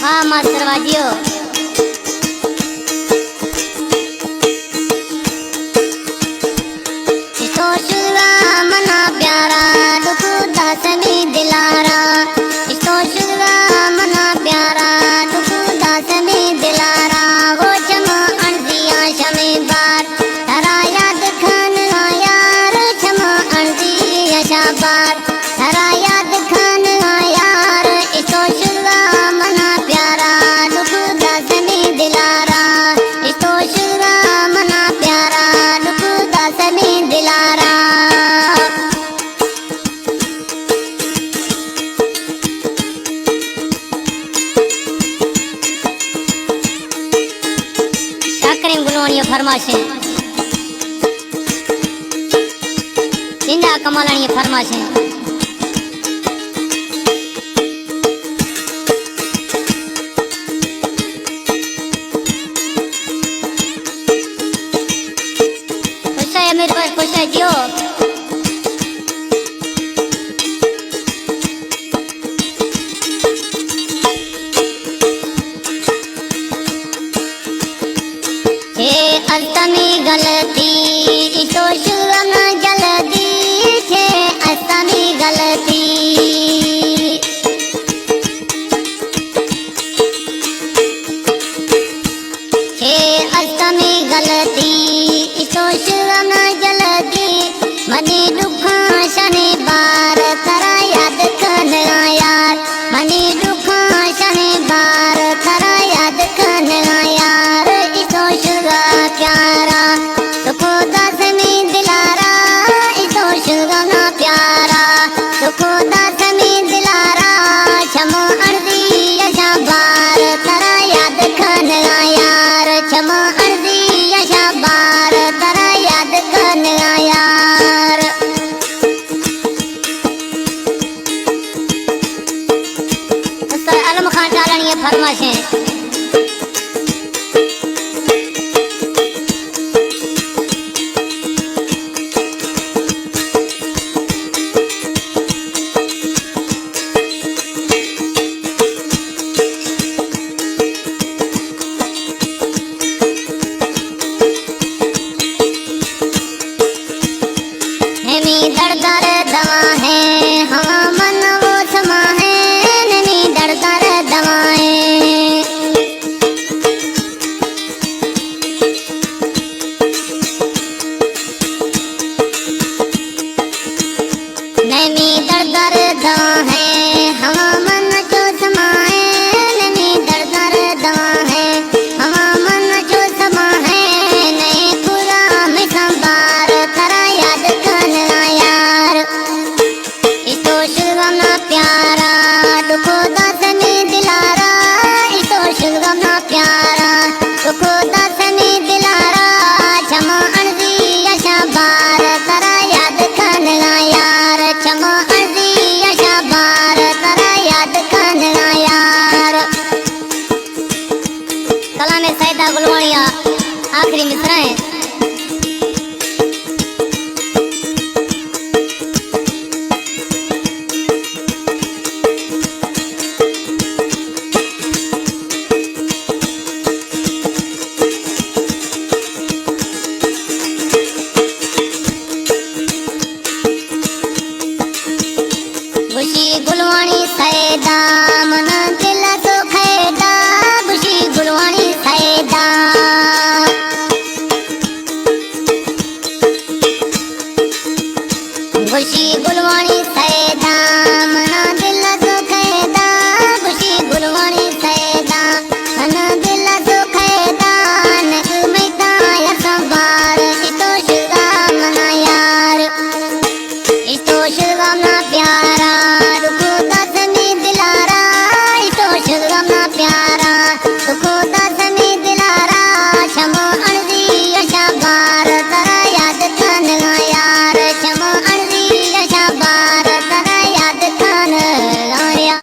ہاں ماسٹر واجیو۔ تو شگا منا پیارا، ڈکھ داس می دلارا۔ تو شگا منا پیارا، ڈکھ داس می دلارا۔ ہو چم اڑزیاں شمے بار، ترا یاد کھن آ یار، چم اڑزیاں شا بار۔ ترا یاد کھن آ یار، تو شگا منا پیارا، ڈکھ داس می دلارا۔ تو شگا منا پیارا، ڈکھ داس می دلارا۔ شاکریں گلوانی فرمائشیں۔ اندا کمالانی فرمائشیں۔ خوش ہے امیر بھائی، خوش ہے جیو۔ چے استمی غلطی، تو شگا منا جلدی، چے استمی غلطی۔ چے استمی غلطی، تو شگا منا جلدی، منی ڈکھاں شنے بار، ترا یاد کھن آ یار۔ منی ڈکھاں شنے بار، ترا یاد کھن آ یار۔ تو شگا پیارا، ڈکھ داس می دلارا۔ تو شگا منا پیارا، ڈکھ داس می دلارا۔ چم اڑزیاں شا بار، ترا یاد کھن آ یار۔ چم اڑزیاں شا بار، ترا یاد کھن آ یار۔ استاد علم خان ٹالانی فرمائشیں۔ نمی درد ءَ را دوا ہے، ہما من وہ سما ہے، نمی درد ءَ را دوا ہے۔ نمی درد ءَ را دوا ہے، ہما من چو سما ہے، نمی درد ءَ را دوا ہے، ہما من چو سما ہے، نئے پورا میں سنبار، ترا یاد کھن آ یار۔ تو شگا منا پیارا، ڈکھ داس می دلارا۔ تو شگا منا پیارا، ڈکھ داس می دلارا۔ چم اڑزیاں شا بار، ترا یاد کھن آ یار۔ چم اڑزیاں شا بار، ترا یاد کھن آ یار۔ کلام سیدا گلوانی ءِ آخری مصرع ایں۔ گوشی گلوانی سیدا، منا دل ءَ سوکھے دا، گوشی گلوانی سیدا۔ گوشی گلوانی سیدا، منا دل ءَ سوکھے دا، گوشی گلوانی سیدا، منا دل ءَ سوکھے دا، نک میتا یا سنبار، تو شگا منا یار۔ تو شگا منا پیارا، ڈکھ داس می دلارا۔ تو شگا منا پیارا۔